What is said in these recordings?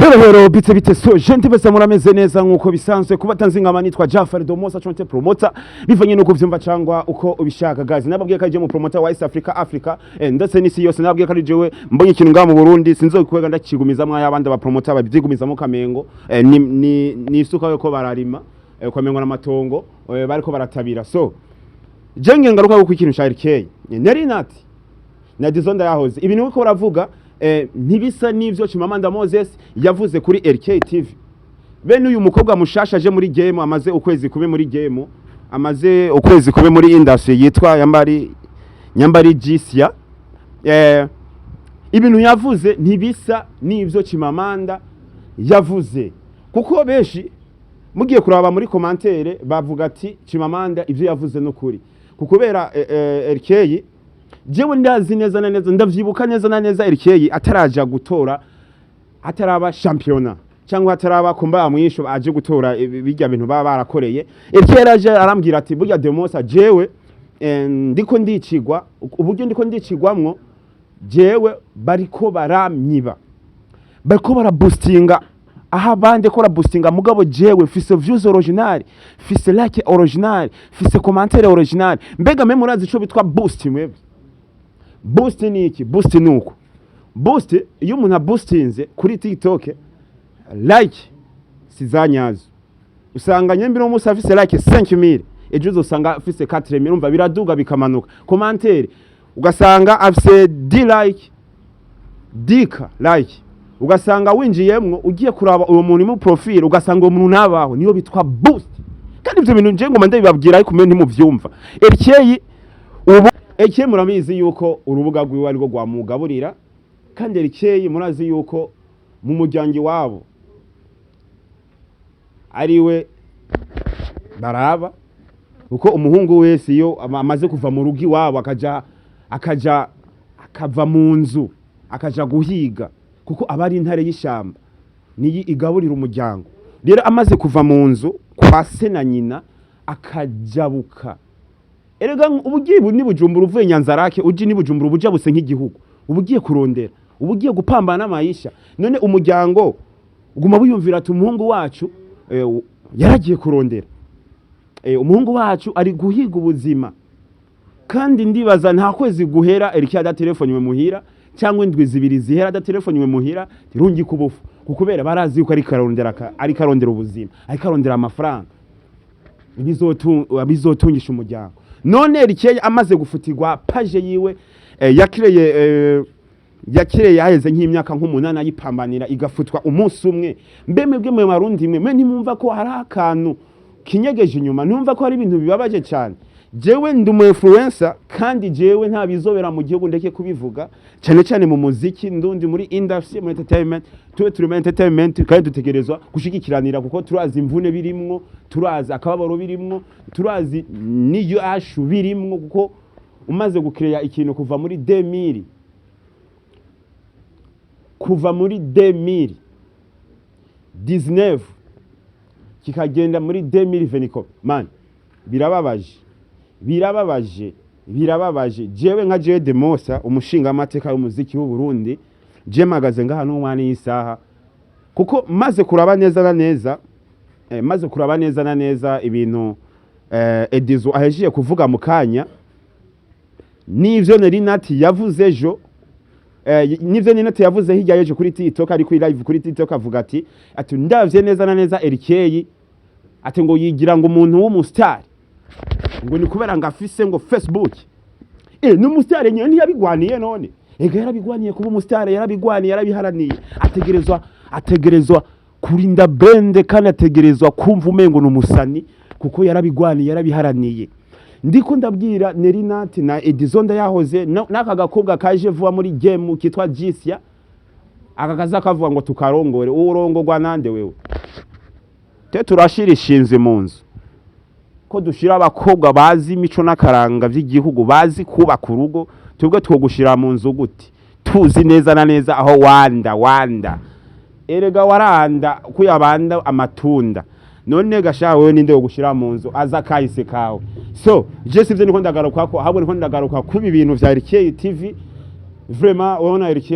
Hello hello, bite bite? So je ndibese murameze neza nkuko bisanzwe. Kuba tanzi nkama nitwa Jafar Domosa Chonte promoter, bivanye nuko vyumva cyangwa uko ubishaka. Guys, nababwiye ko ari je mu promoter wa East Africa, Africa ndetse n'isi yose. Nababwiye ko ari jewe mbonye ikintu ngaha mu Burundi sinzokwega ndakigumizamwo ayabandi aba promoter babyigumizamo kamengo ni isuka yuko bararima kwamengo n'amatongo bariko baratabira. So je ngengaruka kuko ikintu ca RK nari nati na Dizonda yahoze ibintu uko baravuga ntibisa n'ivyo Chimamanda Moses yavuze kuri RK TV. Bene uyu mukobwa mushasha aje muri game, amaze ukwezi kumwe muri game, amaze ukwezi kumwe muri industry, yitwa Yambari Nyambari Jisia, ibintu yavuze ntibisa n'ivyo Chimamanda yavuze, kuko benshi mugiye kuraba muri commentaire bavuga ati Chimamanda ivyo yavuze n'ukuri. Kukubera RK, jewe ndazi neza na neza, ndavyibuka neza na neza, RK ataraja gutora, ataraba championa cyangwa ataraba kumba mwisho aje gutora bijya bintu baba barakoreye, RK yaraje arambwira ati: "Burya Demosa, jewe ndiko ndicigwa uburyo ndiko ndicigwamwo, jewe bariko baramyiba, bariko baraboostinga aho abandi ko baraboostinga, mugabo jewe mfise views original, mfise like original, mfise commentaire original." Mbega mwe murazi ico bitwa boost? Mwebwe boost ni iki? Boost ni uko, boost iyo umuntu aboostinze kuri TikTok, like si za nyazo. Usanga nyembi no musi afise like 5000, ejo uzosanga afise 4000. Urumva biraduga bikamanuka. Commentaire ugasanga afise 10 like, dika like, ugasanga winjiyemwo ugiye kuraba uwo muntu mu profile, ugasanga uwo muntu ntabaho. Niyo bitwa boost. Kandi ivyo bintu nje ngoma ndabibabwira, ariko mwe ntimuvyumva. Erikeye ubu, Erikeye murabizi yuko urubuga rwiwe arirwo rwamugaburira, kandi Erikeye murazi yuko mu muryango iwabo ariwe baraba, kuko umuhungu wese iyo amaze kuva mu rugo iwabo akaja akava mu nzu akaja guhiga, kuko aba ari intare y'ishyamba, niyo igaburira umuryango. Rero amaze kuva mu nzu kwa se na nyina akajabuka, erega uba ugiye ni Bujumbura, uvuye Nyanzarake uje ni Bujumbura, uba ujabutse nk'igihugu, uba ugiye kurondera, uba ugiye gupambana n'amayisha. None umuryango uguma wiyumvira ati: "Umuhungu wacu yaragiye kurondera, umuhungu wacu ari guhiga ubuzima." Kandi ndibaza nta kwezi guhera Erike adatelefonywe muhira, cyangwa indwi 2 zihera adatelefonywe muhira tirungi kubufu, kukubera barazi yuko ariko arondera ariko arondera ubuzima, ariko arondera amafaranga bizotungisha umuryango. None Erike amaze gufutirwa page yiwe yakireye haheze nk'imyaka nk'umunani ayipambanira, igafutwa umunsi umwe, mbe mwebwe mwe Marundi mwe ntimwumva ko hari akantu kinyegeje inyuma? Ntumva ko hari ibintu bibabaje cyane? Jewe ndi umu influencer, kandi jewe nta bizobera mu gihugu ndeke kubivuga, cyane cyane mu muziki ndundi, muri industry, muri entertainment. Tube turi muri entertainment kandi dutegerezwa gushigikiranira, kuko turazi imvune birimwo, turazi akababaro birimwo, turazi n'iyo ashu birimwo, kuko umaze gukireya ikintu kuva muri 2000, kuva muri 2019 kikagenda muri 2024, man, birababaje, birababaje, birababaje. Jewe nka jewe Demosa, umushinga amateka y'umuziki w'u Burundi, je mpagaze ngaha n'umwana y'isaha, kuko maze kuraba neza na neza maze kuraba neza na neza ibintu Edizo ahejeje kuvuga mu kanya n'ivyo Nerinati yavuze ejo, nivyo Nerinati yavuze hirya y'ejo kuri TikTok, ari kuri live kuri TikTok, avuga ati ndavye neza na neza, Erikeyi ati ngo yigira ngo umuntu w'umustar, ngo ni kubera ngo afise ngo Facebook. Ni umustar nyene, ntiyabigwaniye? None ega yarabigwaniye kuba umustar, yarabigwaniye, yarabiharaniye. Ategerezwa kurinda bende, kandi ategerezwa kumva umengo ni umusani, kuko yarabigwaniye, yarabiharaniye. Ndiko ndabwira Nerinati na Edison yahoze n'aka gakobwa kaje vuba muri game kitwa Jisia, aka kaza kavuga ngo tukarongore. Urongorwa nande wewe? Te turashira ishinze mu nzu ko dushira abakobwa bazi imico n'akaranga by'igihugu, bazi kubaka urugo. Twebwe twogushira mu nzu gute, tuzi neza na neza aho wanda wanda? Erega waranda kuyabanda amatunda. None gasha wewe ninde wo gushira mu nzu aza kahise kawe? So je sivyo niko ndagaruka ko, ahubwo niko ndagaruka kuba ibintu vya RK TV. Vraiment urabona RK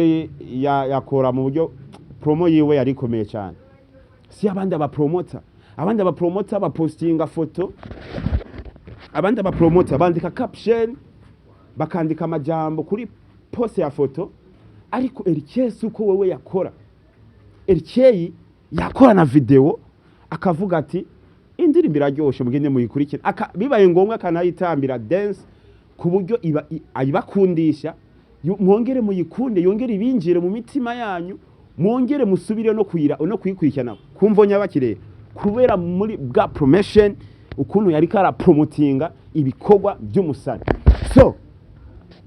yakora mu buryo Promo yiwe yari ikomeye cyane, si abandi abapromota. Abandi abapromota bapostinga foto, abandi abapromota bandika caption, bakandika amajambo kuri post ya foto, ariko Erikeye si uko wewe yakora. Erikeye yakora na video, akavuga ati: "Indirimbo iraryoshe, mugende muyikurikire." Bibaye ngombwa akanayitambira dance, ku buryo iba ayibakundisha, mwongere muyikunde, yongere ibinjire mu mitima yanyu, mwongere musubire no kuyira no kuyikurikirana. Kumvo nyabakire kubera muri bwa promotion, ukuntu yariko arapromotinga ibikorwa by'umusani. So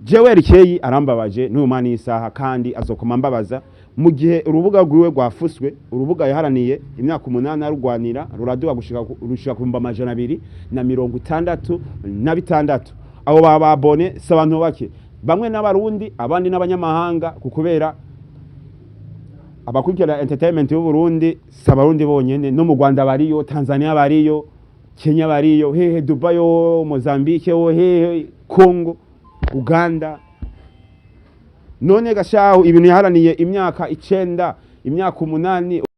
jewe Erikeyi arambabaje n'uyu mwanya y'isaha, kandi azokoma mbabaza mu gihe urubuga rwiwe rwafuswe, urubuga yaharaniye imyaka 8 arurwanira, ruraduha gushika rushika ku 266,000. Abo bababone si abantu bake, bamwe n'Abarundi, abandi n'abanyamahanga, ku kubera abakurikirana entertainment y'u Burundi si Abarundi bonyene, no mu Rwanda bariyo, Tanzania bariyo, Kenya bariyo, hehe, Dubai yo, Mozambique yo, hehe, Congo, Uganda. None gashahu ibintu yaharaniye imyaka 9, imyaka 8.